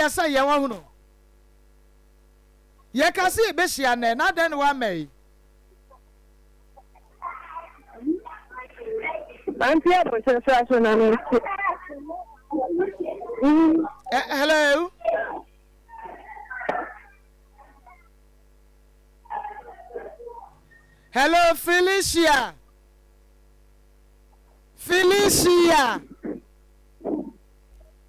deɛ sɛ yɛ wahunu. Yɛka sɛ yɛbɛhyia nnɛ, na adɛn na woamma yi? Mante abɔnten so aso na mente. Hello? Hello, Felicia. Felicia.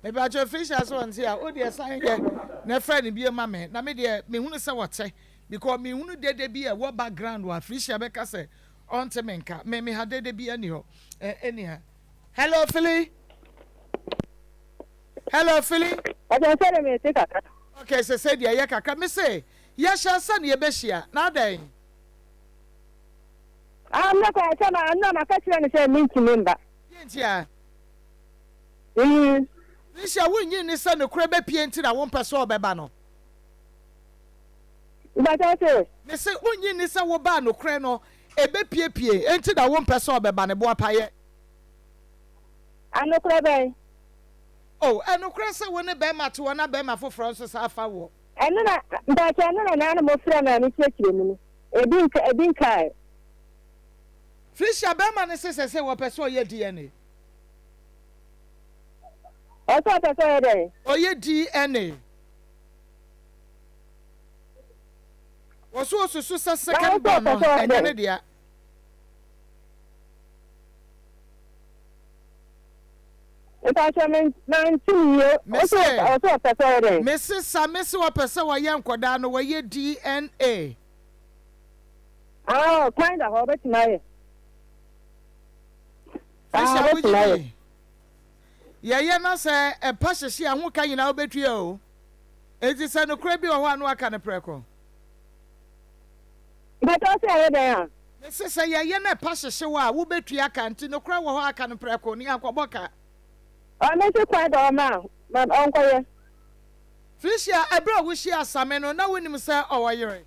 Mepakyɛw Felicia sɛ ɔnte a wo deɛ san yɛ na frɛ no bio ma me na me deɛ mehunu sɛ ɔte because mehunu dede bi a ɛwɔ background a Felicia bɛka sɛ ɔnte me nka me me ha dede bi ani hɔ ɛni ha Hello Fili Hello Fili Ɔkyɛ sɛ de mete kakra. Okay sɛ sɛ deɛ ɛyɛ kakra me se yɛhyɛ sɛ ne yɛbɛhyia na adɛn. Ah mekɔ sɛ ma na maka kyerɛ no sɛ mentumi mba. Deɛ nti a. Felicia, wunnye nni sɛ nokorɛ bɛpue nti na wompɛ sɛ ɔbɛba no? Mpakyɛw se? Mese, wunnye nni sɛ wo ba a nokorɛ no ɛbɛpiepie nti na wompɛ sɛ ɔbɛba no? Boapayɛ. Anokorɛ bɛn? Oh, ɛnokorɛ sɛ wo ne bɛrima te hɔ na bɛrima foforɔ nso saa fa woɔ. Ɛno na, mpakyɛw, ɛno na naa no mofrɛ me a mekyerɛkyerɛ mu no. Ebi nka, ebi nkae. Felicia, bɛrima no se sɛsei wɔpɛ sɛ ɔyɛ DNA. Ɔsɛ ɔpɛ sɛ ɔyɛ dɛn? Ɔyɛ DNA. Wɔso osusu sɛ second born no ɛnyɛ ne dea. Mpakyɛ me mante ne yie. Ɔsɛ ɔsɛ ɔpɛ sɛ ɔyɛ dɛn? Mese sa mese ɔpɛ sɛ ɔyɛ nkɔdaa no wɔyɛ DNA. Ah, kwan da hɔ ɔbɛtumi ayɛ. Felicia wogye di? Yɛyɛ na sɛ ɛpa hyehye a ho ka nyinaa wobɛtua o. Enti sɛ nokorɛ bi wɔ hɔ a na waka no prɛko. Mpakyɛw sɛ yɛyɛ dɛn a? Mese sɛ yɛyɛ na ɛpa hyehye wo a wobɛtua ka nti nokorɛ wɔ hɔ a ka no prɛko ne yɛankɔbɔ ka. Ɔno nso kwan da hɔ ma ma ɔnkɔyɛ. Felicia, ɛberɛ a wohyiaa Same no na wonim sɛ ɔwɔ yere?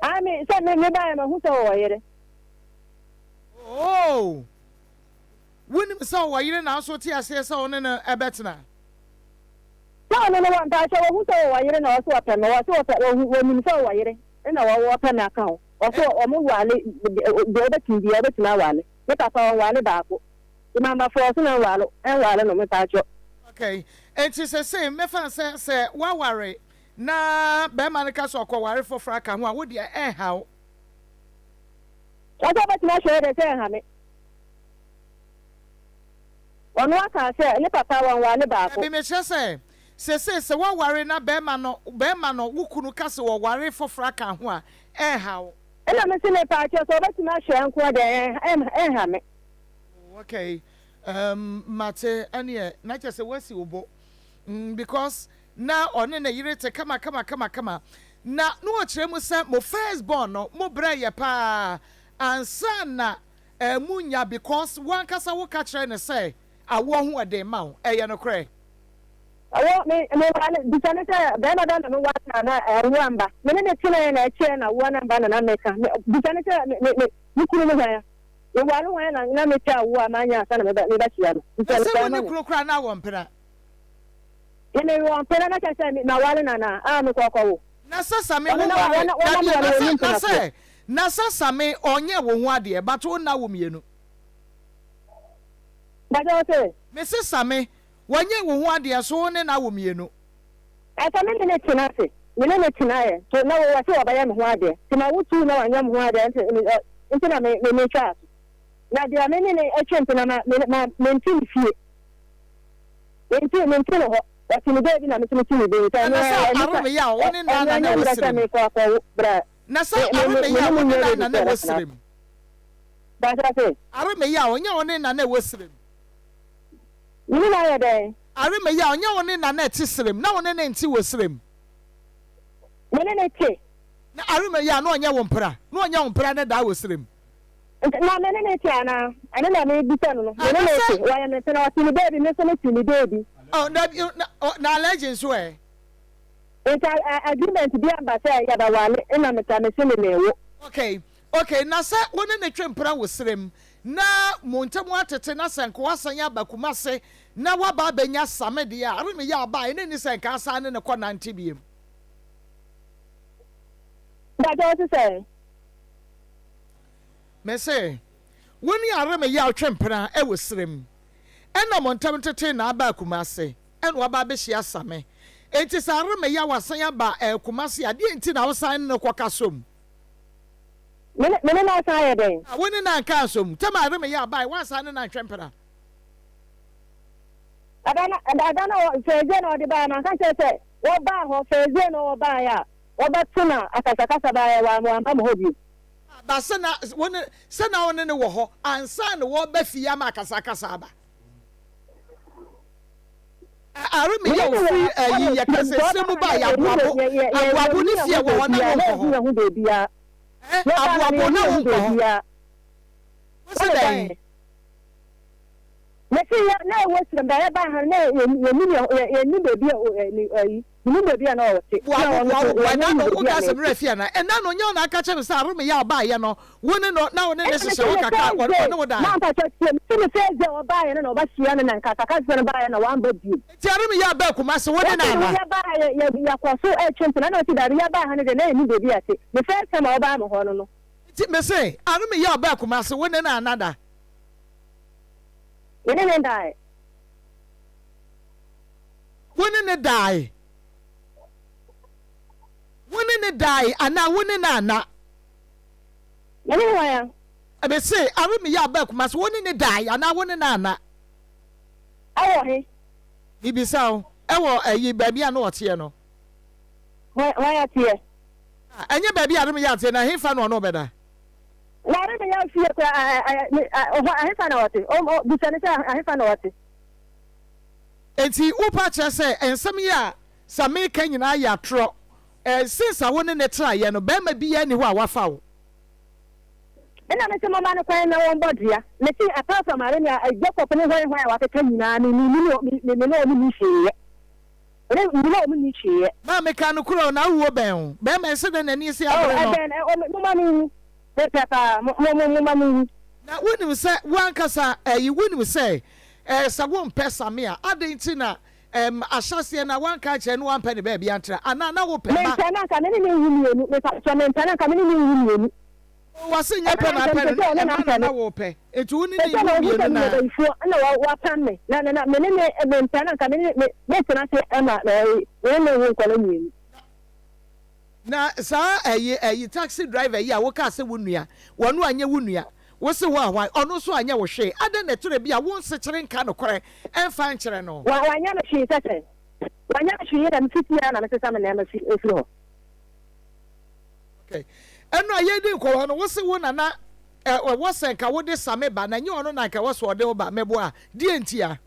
Ah, me sɛ me me baeɛ mahu sɛ ɔwɔ yere. Oh, wonim sɛ ɔwɔ yere nanso te aseɛ sɛ ɔne no ɛbɛtena. Sɛ ɔne no wɔ mpakyɛ wɔhu sɛ ɔwɔ yere na ɔsɛ ɔpɛ me wɔsɛ ɔpɛ wɔhu wɔnim sɛ ɔwɔ yere na wɔwɔ ɔpɛ me aka ho ɔsɛ ɔmo wale deɛ ɔbɛtumi biara ɔbɛtumi awale me papa ɔnwale baako mama fɔɔ so na nwale ɛnwale no mepakyɛ. Okay, enti sesei mɛfa sɛ sɛ woaware na barima no ka sɛ ɔkɔware foforɔ aka ho a, wo deɛ ɛnha wo? Ɔsɛ ɔbɛtumi ahwɛ yɛ dɛ sɛ ɛnha me. Ɔno aka sɛ ne papa wɔnware baako. Dabi, mekyerɛ sɛ, seesei sɛ woaware na barima no, barima no, wo kunu ka sɛ ɔware foforɔ aka ho a, ɛnha wo? Ɛna mese mepaakyɛw sɛ ɔbɛtumi ahwɛ nko deɛ ɛnha me. Oh, okay. Um, mate, ɛneɛ, na kyerɛ sɛ woasi wo bo. Mm, because Na ɔne ne yere te kama kama kama kama. Na na ɔkyerɛ mu sɛ mo first born no mo brɛ yɛ paa ansa na mo nya because wo ankasa wo ka kyerɛ no sɛ awoɔ ho ɛden ma wo. Ɛyɛ nokorɛ? Ɛwɔ me me ware bisa no sɛ bɛrima bɛn na me ware na na ɛwo amba me ne ne tenaeɛ na ɛkyɛɛ na awoɔ no amba na na meka me bisa no sɛ me me me me kunu no hwan me ware hwan na na mekyɛ awoɔ a manya ansa na me ba me ba hyia no bisa Na no sɛ wo bɛrima ne no. kunu koraa na wɔ mpena. Me me wɔ mpena na kyerɛ sɛ me maware no anaa? Ah mekɔ kɔ wo. Na sɛ same Ɔno wo na ware wɔn wɔn dabi na na wɔn sɛ ni na mpenafoɔ. sɛ na sɛ same ɔnyɛ wo ho adeɛ but wo nna wo mienu. Mpakyɛ wo se? Me se same wɔnyɛ wo ho adeɛ so wo ne no awo mienu. Ɛsɛ me ne no tena ase me ne no tena ɛ so na wɔ se wɔbɛyɛ me ho adeɛ nti ma wo tuu na wanyɛ me ho adeɛ nti me ɔ nti na me me me twaa so na deɛ me ne no twe mpena ma me ma mente ne fie. Mente mente no hɔ. Ɔte ne baabi na me nso mete me baabi. Sɛ Na ɛno sɛ ɛno aro sa me yaw, wo ne ɛno Nana na ɛnyɛ ɛwɔ mmerɛ sɛ serem. mekɔ akɔwo bra Na sɛ me me aro me me me ne yaw, mo wo ne nyɛ ready Nana na sɛ ɛwɔ yɛbɛtena ase. serem. Bàtà se. Aro me yaw, nyɛ wo ne Nana ɛwɔ serem. Me ne no ayɛ dɛn? Aro me yaw, nyɛ wo ne Nana ɛte serem, na wo ne no nte wɔ serem. Me ne no te. Na aro me yaw, na ɔnyɛ wo mpra, na ɔnyɛ wo mpra ne daa wɔ serem. Nti na me ne no te anaa? Ɛno na mebisa no no. Me ne no te. Ɔyɛ me mpena, ɔte ne baabi, me nso mete me baabi. Oh, na, na, oh, na allergy nso ɛ? Nti agreement bi aba sɛ yɛbɛwale, ɛna meta mese me mewo. Okay, okay, na sɛ wo ne no twe mpena wɔ serem, na mo ntam atete na sɛ nka woasan aba Kumase na woaba abɛnya Same deɛ a, Aremeyɛ aba a, ɛno nni sɛ nka asan ne no kɔ nante biom. Mpakyɛ wo se sɛn? Mese, wo ne Aremeyɛ a wotwe mpena wɔ serem ɛna mo ntam tete na aba Kumase ɛna waba abɛhyia Same. Enti sɛ Aremeyɛ a wasan aba Kumase a, deɛ nti na wosan ne no kɔka som? Me ne me ne no asan ayɛ dɛn? Na wo ne no anka asɛm. Tam a Yeremia bae, woansan ne no antwe mpena. Ɛda no, ɛda no a Thursday na ɔde baeɛ, manka nkyerɛ sɛ wɔbaa hɔ Thursday na wɔbaeɛ a wɔbɛto na akasakasa baeɛ, wamma me hɔ bio. Ba sɛ na wo ne, sɛ na wo ne no wɔ hɔ ansa na wɔreba fie ama akasakasa aba. Are me yɛ ofiri ayi yɛ kasa esire mu ba yɛ aboabo aboabo ne fie wɔ hɔ na wo nkɔ hɔ ɛ aboabo na wo nkɔ hɔ wo se dɛn. Mese yɛ na ɛwɔ sirem da yɛba ha na yɛnim yɛnim baabi a ayi menim baabi a na ɔte na Boa wo ɔno boa so wo boa wɔnyɛ ɛna nim no baabi woka a sɛ mete. merɛ fie ana ɛna no nyɛ wo na aka kyerɛ me sɛ are me yɛ a ɔbaayɛ no wo ne no na wo ne ne Ɛna mese hyehyɛ hɔ ne kakra first day ɔne wo dae. na mpakyɛ tie mese ne first day ɔbaayɛ no na ɔba hyia no na nkasakasa no baayɛ na wamba bio. Nti are me yɛ a baa Kumasi wo ne no Wɔse ana. yɛ baa yɛ yɛ yɛkɔ so ɛtwe mpena na ɔse daabi yɛ baa ha no deɛ na yɛnim baabi a ɛte the first time a ɔbaa me hɔ no no. Nti mese are me yɛ a ɔbaa Kumasi wo ne no ana da. Me ne ne dae. Wo ne ne dae. Wo ne ne dae anaa wo ne no ana. Me ne hwan a? Mese are me yɛ a ɔbaa Kumasi wo ne ne dae anaa wo ne no ana. Ɛwɔ he? Mibisa wo, ɛwɔ ɛyi baabi a na ɔteɛ no. Hwan hwan ateɛ? Ah, ɛnyɛ baabi a Aremeyɛ ateɛ na ɛhefa na ɔne ɔbɛda? Na Aremeyɛ fie kora ɛ ɛ ɛ ɛ ɛhefa na ɔte? O o bisa no sɛ ɛhefa na ɔte? Enti wopa kyerɛ sɛ nsɛm yi a Sammy ka nyinaa yɛ atorɔ? Ɛ, since a wo ne no traeɛ no, barima biara nni hɔ a wafa wo? Nna mese momma no kwan na wɔmbɔ dua. Mese apart from Aremia, Jacob ne hwan hwan a wakeka nyinaa me me me me me ne wɔn nni hwee yɛ. Me ne me ne wɔn nni hwee yɛ. Maa meka nokorɛ o, na wo wuo bɛn o. Bɛɛma yi sɛdeɛ n'ani asi Oh, abere no. ɛbɛn, ɛ, o, momma no nwu. Mepɛ paa, mo, mo, mo, momma no nwu. Na wonim sɛ wo ankasa, ɛyi, wonim sɛ, ɛɛ, sɛ wompɛ Same a, adɛn nti na, ɛɛm, ahyɛaseɛ no a woanka ankyerɛ no woampɛ ne baabi antra, anaa na wopɛ ma. Mempɛ no anka me ne no nwu mmienu, mepakyɛw, mempɛ no anka me ne no nwu mmienu. O, wɔse nyɛ pɛ na apɛ no, na ɛma na na wopɛ, enti wo ne no nwu mmienu na. Ɛna wapam me, na na na me ne ne mempɛ no anka me ne me mentena ase ɛma me ne ne nwo nkwadaa mmienu. Na saa ɛyi ɛyi taxi driver yi a wokaa sɛ wo nua, wɔno anyɛ wo nua, wose wo ahwan, ɔno nso anyɛ wo hwee, adɛn na ɛtɔrɛ bi a wo nsekyere nka nokorɛ ɛmfa nkyerɛ no? Wa wanyɛ me hwee sɛ sɛn? Wanyɛ me hwee na me fiti ara na mesesa me nneɛma fi efiri hɔ. Okay. Ɛno a yɛredi nkɔmmɔ no, wose wo na na ɛwɔ sɛ nka wode Same ba, na ɛnyɛ ɔno na nka ɛwɔ sɛ ɔde wo ba. Meboa? Deɛ ntia?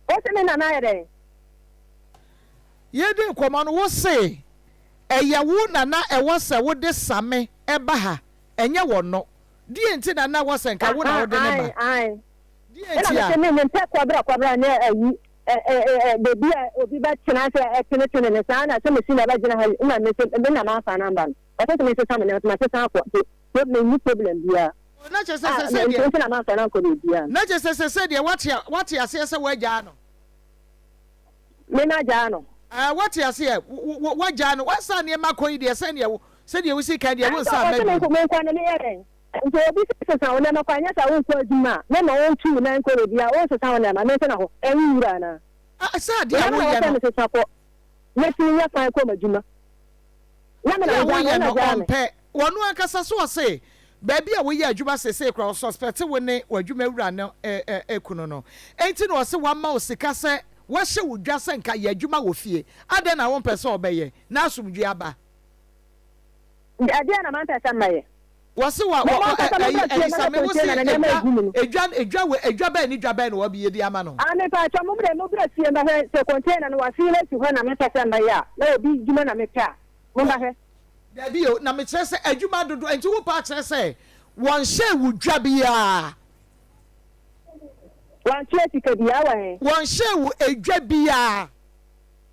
Wose me na na ayɛ dɛn? Yɛredi nkɔmmɔ no, wose ɛyɛ wo na na ɛwɔ sɛ wode Same ba ha, ɛnyɛ wɔno. Deɛ nti na na ɛwɔ sɛ nka wo na wode no ba? Deɛ nti a? Ɛna mese me mempɛ kɔbra kɔbra ne ayi baabi a obi bɛtena sɛ ɛtenetene ne saa na sɛ mesi na ɛbɛgyina ha yi na mese me na mamfa namba no ɔsɛ sɛ mesesa me nneɛma nti masesa akɔ nti menni problem biara. Na kyerɛ sɛ sɛsɛ deɛ nti na mamfa no ankɔ baabiara. Na kyerɛ sɛ sɛsɛ deɛ wate wate aseɛ sɛ woagyaa no. Me na gyaa no. Ɛɛ wate aseɛ woagyaa no woasa nneɛma kɔ yi deɛ sɛdeɛ sɛdeɛ wosi kan deɛ wonsa mma bio. Menkɔ no meyɛ dɛn? Nti obi se sesa wo nneɛma kɔ anyɛ saa wonkɔ adwuma a mɛma wontu wo nan nkɔ baabi a wonsesa wo nneɛma mentena hɔ ɛnwo wura anaa? Ah sɛ adeɛ a Nneɛma na woyɛ wɔsɛ no. mesesa kɔ mɛtumi nya kwan kɔ m'adwuma na me na Adeɛ a megyaa no woyɛ wo na no gyaa me. ɔmpɛ wɔno ankasa so ɔse baabi a woyɛ adwuma seesei koraa ɔsuspɛte wo ne w'adwuma wura no kunu no enti na ɔse wama wo sika sɛ wahyɛ wo dwa sɛ nka yɛ adwuma wɔ fie adɛn na wompɛ sɛ ɔbɛyɛ na asomdwie aba. Ɛdeɛn na mampɛ sɛ mɛyɛ? Wɔse wa Mo wɔ ankasa ɛ ɛyi mommra fie ɛyi mmɛhwɛ same wo se container na nneɛma edwa egu mu no. edwa edwa wɔ edwa bɛn ne dwa bɛn na wɔabie de ama no. Ah mepakyɛw mo deɛ mommra fie mmɛhwɛ sɛ container no wɔafill asi hɔ na mepɛ sɛ mɛyɛ a na obi dwuma na mepɛ a mommɛhwɛ. Dabi o na mekyerɛ sɛ adwuma dodoɔ nti wopɛ akyerɛ sɛ wɔnhyɛɛ wo dwa biara. Wɔntua sika biara wɔ he? Wɔnhyɛɛ wo edwa biara.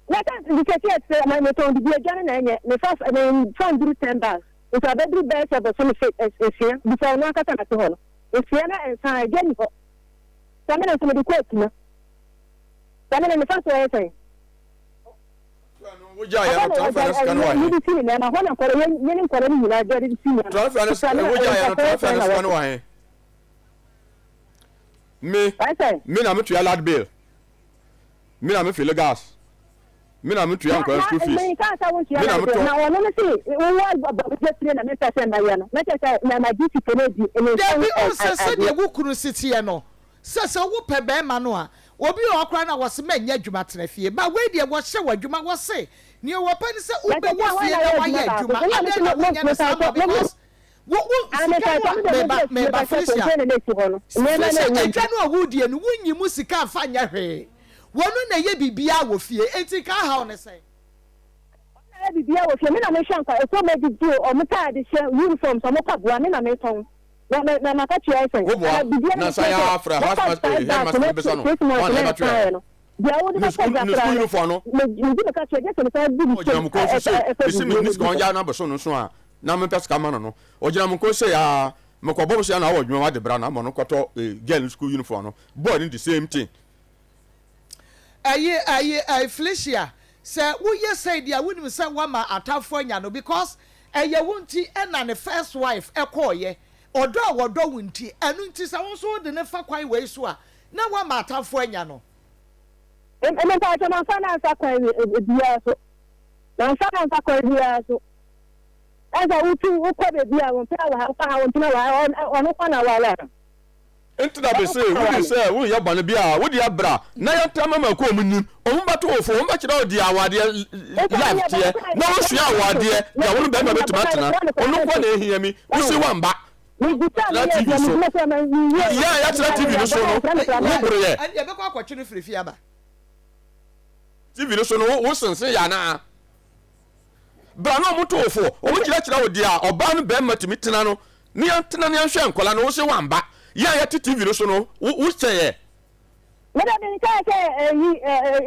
Na sɛ sɛsi ɛsɛ metɔn bibi edwa no na ɛnyɛ mefa memfa nduru ten bags. Nso abɛduru bɛyɛ sɛ bosome se nsia, bisa ɔno ankasa na te hɔ no, nsia na nsa a, gya nni hɔ. Samina nso mede kɔ akuma. Samina ne fa so yɛ sɛn? Wogyaeɛ no, transfer no sika no wɔ he? Mede si ne nneɛma hɔ na nkɔla yɛ ne nkɔla no nyinaa gya de si nneɛma. Transfer no wogyaeɛ no, transfer no sika no wɔ he? Me, me na metua light bill. Me na me fill gas. Me na metua nkɔla school fees. Me na metɔ. Na ɔno no se wowɔ abɔbɔgya na mepɛ sɛ mɛyɛ no. Mɛkyɛ sɛ na magye sika no adi. Dabi, ɔnsɛ sɛdeɛ wo kunu si teɛ no. Sɛ sɛ wo pɛ bɛɛma no a, obi wɔ hɔ koraa no a wɔse mɛnyɛ adwuma tena fie, but wei deɛ wɔhyɛ wo adwuma, wɔse neɛ wɔpɛ ne sɛ wo bɛ wɔ fie na wayɛ adwuma, adɛn na wonyɛ no saa ma because wo wo sika no a meba meba Felicia, Felicia adwa no a wodie no wonyi mu sika nfa nyɛ hwee, wɔno na ɛyɛ biribiara wɔ fie, enti nka ahaw ne sɛn? Ɔno na ɛyɛ biribiara wɔ fie, me na mehwɛ nkwa, ɛkɔm adidi o, ɔmo taade hyɛ, uniforms, ɔmo mpaboa, me na metɔn. Wo boa na san ya frɛ house eh, headmaster no bisa no wan na ɛbɛto yɛ ne school ne school uniform no ɔgyina mu kɔn so sei mesi me ni sika ɔngya na bɛso no so a na mempɛ sika ma no no ɔgyina mu kɔn sei a mekɔ bɔ bosea na awɔ adwuma wade bra na ama no kɔtɔ eh, girl no school uniform no boy no the same thing. Ɛyi ɛyi ɛyi Felicia sɛ woyɛ sei deɛ a wonim sɛ woama atamfo anya no because ɛyɛ wo nti ɛna ne first wife ɛkɔɔyɛ ɔdɔ a wɔdɔ wo nti ɛno nti sɛ wo nso wode no fa kwan wei so a na woama atamfo anya no. Me mpakyɛ manfa no anfa kwan biara so manfa no anfa kwan biara so ɛsɛ wotu wokɔ baabi a wɔmpɛ wɔ ha wokɔ ha wɔmpena wɔ ha ɔno kɔ na waware no. Nti na mese, wonim sɛ woreyɛ bɔne bi a, wo deɛ bra na yɛntra mama kuo ɔmo nim, ɔmo bɛto wo fo, ɔmo bɛkyerɛ wo deɛ awadeɛ life teɛ, na woasua awadeɛ, deɛ wo ne bɛrima bɛtumi atena, ɔno nkoa na ɛhia mi, wo se woamba tena TV so, yɛ a yɛatena TV no so no, wo boroyɛ. Ɛnde yɛbɛkɔ akɔtwe no firi fie aba. TV no so no, wo sensen yɛ anaa? Bra na ɔmo to wo fo, ɔmo kyerɛkyerɛ wo deɛ a ɔbaa ne bɛrima tumi tena no, Ne yɛn tena ne yɛn hwɛ nkwadaa no wo se wamba yɛn a yɛte TV no so no wo wo kyɛ yɛ. Me de me nkaa sɛ ɛyi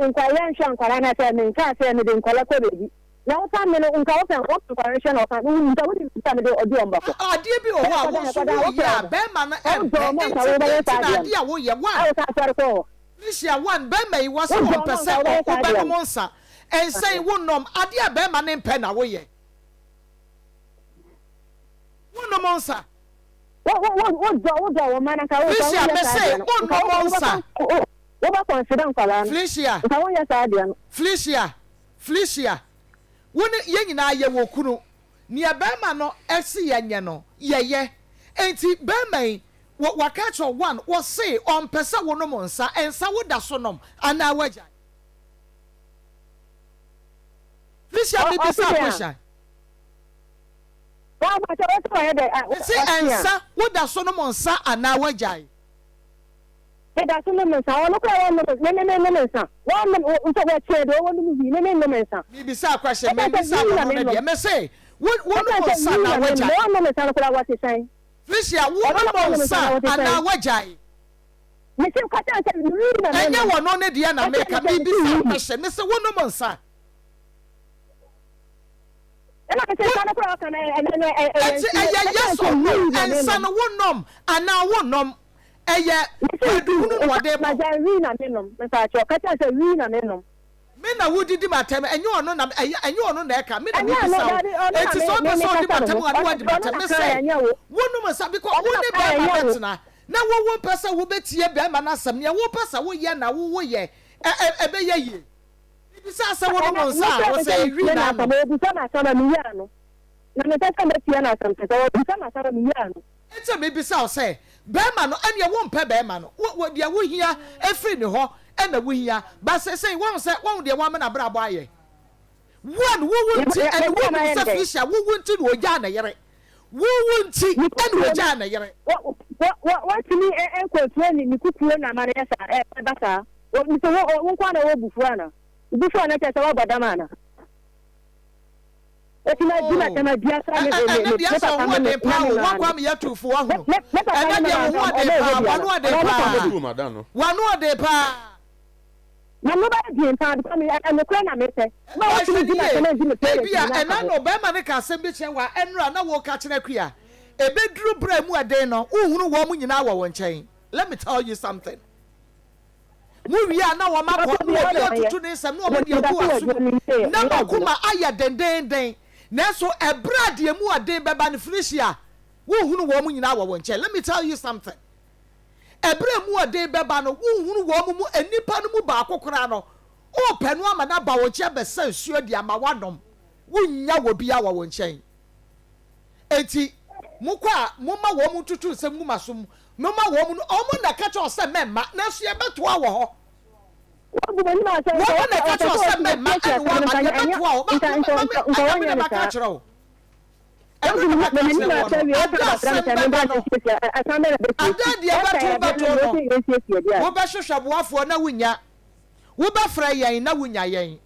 nkwa yɛn hwɛ nkwadaa na sɛ me nkaa sɛ me de nkwadaa kɔ baabi na wo pam me no nka wo pɛ wo nkwadaa hwɛ na ɔka wo nka wo nim sɛ me de ɔde wɔn bɛkɔ. Adeɛ bi wɔ hɔ a wo nso wo yɛ a bɛɛma no ɛmpɛ nti nti na adeɛ a wo yɛ one Felicia one bɛɛma yi wɔ se ɔmpɛ sɛ wo bɛnom nsa nsa yi wo nom adeɛ a bɛɛma no mpɛ na wo yɛ. Wonnom nsa. Felicia, mese wonnom nsa. Felicia, Felicia, Felicia, wo ne yɛn nyinaa yɛwɔ kunu. Nea barima no se yɛnyɛ no, yɛyɛ. Enti barima yi, wɔ, waka akyerɛ wo, one, ɔse ɔmpɛ sɛ wonom nsa. Nsa woda so nom anaa woagyae? Felicia, mebisa question. Mese nsa, woda so nom nsa anaa woagyae? Meda so nom nsa. Ɔno koraa wɔnnom me me mennom nsa. Wɔnnom nso wɔkyerɛ deɛ wɔnom wii me mennom nsa. Mebisa question, memmisa wɔno no deɛ. Mese wo wonom nsa anaa woagyae? Wɔnnom nsa no koraa wɔte sɛn? Felicia, wonom nsa anaa woagyae? Mese kasa sɛ wii na mennom. Ɛnyɛ wɔno no deɛ na meka, mebisa question. Mese wonom nsa. Enti ɛyɛ yes or no, nsa no wonom anaa wonnom, ɛyɛ kwaduhunu na ɔde bɔ. Me na wodidi m'atɛm, ɛnyɛ ɔno na ɛnyɛ ɔno na ɛka, me na mebisa wo. Enti sɛ ɔpɛ sɛ ɔdi m'atɛm a, na wadi m'atɛm. Me sɛ wonom nsa because wo ne bɛrima bɛtena na wo wompɛ sɛ wobɛtie bɛrima no asɛm, nea wopɛ sɛ woyɛ na woyɛ, ɛbɛyɛ yie. Mibisaa sɛ wonom nsa a, wɔsɛ ewi na anom. Ɔbisa me asɛm a, meyi ano. Na mepɛ sɛ metia no asɛm kyerɛ sɛ ɔbisa me asɛm a, meyi ano. Enti mebisa wo sɛ, barima no, ɛnneɛ wompɛ barima no? Wo, wo, deɛ wohia firi ne hɔ na wohia. But seesei, woahu sɛ, woahu deɛ wama n'abrabɔ ayɛ? One, wo wo nti, ɛne wonim sɛ Felicia, wo wo nti na ɔgyaa ne yere. Wo wo nti na ɔgyaa ne yere. Wɔntumi nkɔntuo ne kukuo na ama no yɛ saa, ɛba saa. Wo nso wo wo nko ara na wowɔ bufuo ana? Wo bufuo ana kyerɛ sɛ woabɔ dam ana? Eti ma di ma tɛm adi asa me me me me papa me me paa o wakɔ ameyɛ tuufo wahunu ɛnɛ deɛ wo ho ɔden paa wano ɔden paa wano ɔden paa. Na mo bɛyɛ den paa because me nokorɛ na mepɛ. Ma Hwɛ wotumi no di yie, m'asɛm andi me parents ebia nyinaa ɛna ka ho. no barima no ka asɛm bi kyerɛ wo a, ɛnora na woreka kyerɛ Akua. Ɛbɛduru berɛ a ɛmu ɛden no, wonhunu wɔn nyinaa wɔ wo nkyɛn. Let me tell you something. Mo wie a na wɔn akɔ na obi atutu ne nsɛm na wɔn de agu aso mu na mo akoma ayɛ dendeenden. Nanso ɛberɛ a deɛ ɛmu ɔden bɛba no, Felicia, wonhunu wɔn nyinaa wɔ wo nkyɛn. Let me tell you something. Ɛberɛ a emu ɔden bɛba no, wonhunu wɔn mu nnipa no mu baako koraa no, worepɛ no ama no aba wo nkyɛn abɛsa nsuo de ama woanom. Wonnya obiara wɔ wo nkyɛn. Enti mokɔ a, momma wɔn ntoto nsɛm ngu m'aso mu. Momma wɔn no, wɔn na ɛka kyerɛ wo sɛ mɛmma, nanso yɛbɛtoa wɔ hɔ. Wɔn na ɛka kyerɛ wo sɛ mɛmma, ɛne woama, yɛbɛtoa hɔ. Ma, ma, ma, ɛnyɛ me na maka akyerɛ wo. Ɛno na maka akyerɛ woɔ no, ada asɛm bɛba no, ada deɛ ɛbɛto wo bɛto no, wobɛhwehwɛ boafoɔ na wonnya, wobɛfrɛ yɛn na wonnya yɛn.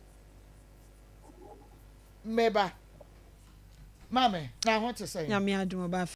Meba. Maame, na ho te sɛn? Nyame adom ɔba.